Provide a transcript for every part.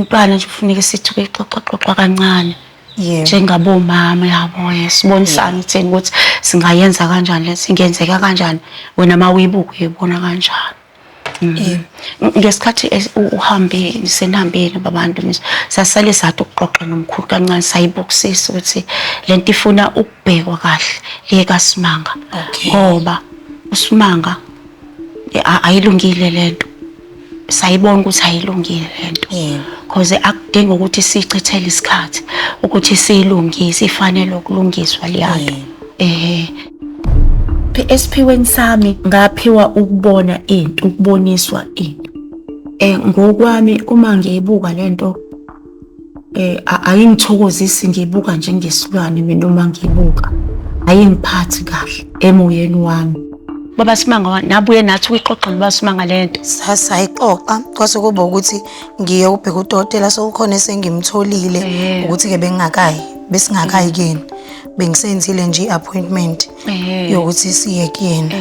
Umntwana nje ufuneka sithi ukuyixoxaxoxa kancane. Yebo. Njengabomama yabo sibonisane thina ukuthi singayenza kanjani le singenzeka kanjani wena uma uyibuka uyibona kanjani. Yebo. Ngesikhathi uhambe senihambile babantu sasale sathi ukuxoxa nomkhulu kancane sayibukisisa ukuthi lento ifuna ukubhekwa kahle le kaSimanga. Okay. Ngoba uSimanga ayilungile lento. Sayibona ukuthi ayilungile lento. Yebo. Cause akudingi ukuthi sichithele isikhathi ukuthi siyilungise, ifanele ukulungiswa leya nto. Esiphiweni sami ngaphiwa ukubona into, ukuboniswa into. Ngokwami uma ngiyibuka lento ayingithokozisi, ngiyibuka njengesilwane mina uma ngiyibuka. Ayingiphathi kahle emoyeni wami. Baba Simanga nabuye nathi ukuyixoxa noBaba Simanga lento. Sayixoxa kwase kuba ukuthi ngiye ubheka udokotela sekukhona esengimtholile ukuthi-ke bengingakayi, besingakayi kuyena. Bengisenzile nje i-appointment yokuthi siye kuyena.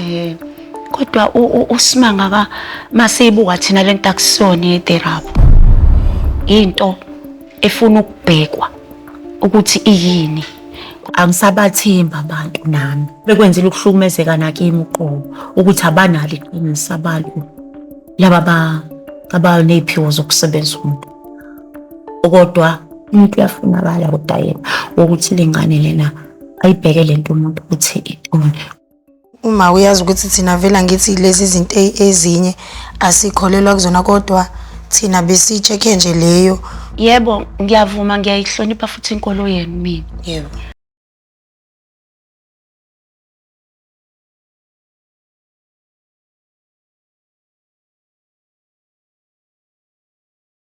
Kodwa uSimanga ka masiyibuka thina lento akusiyona i-therapy. Into efuna ukubhekwa ukuthi iyini. Angisabathembi abantu nami. Bekwenzile ukuhlukumezeka nakimi uqobo ukuthi abanalo iqiniso abantu laba abaney'phiwo zokusebenza umuntu. Kodwa umuntu uyafunakala kodwa yena ukuthi le ngane lena ayibheke lento umuntu ukuthi itoni. Uma uyazi ukuthi thina vele angithi lezi zinto ezinye asikholelwa kuzona kodwa thina besiyi-check-e nje leyo. Yebo, ngiyavuma, ngiyayihlonipha futhi inkolo yenu mina. Yebo.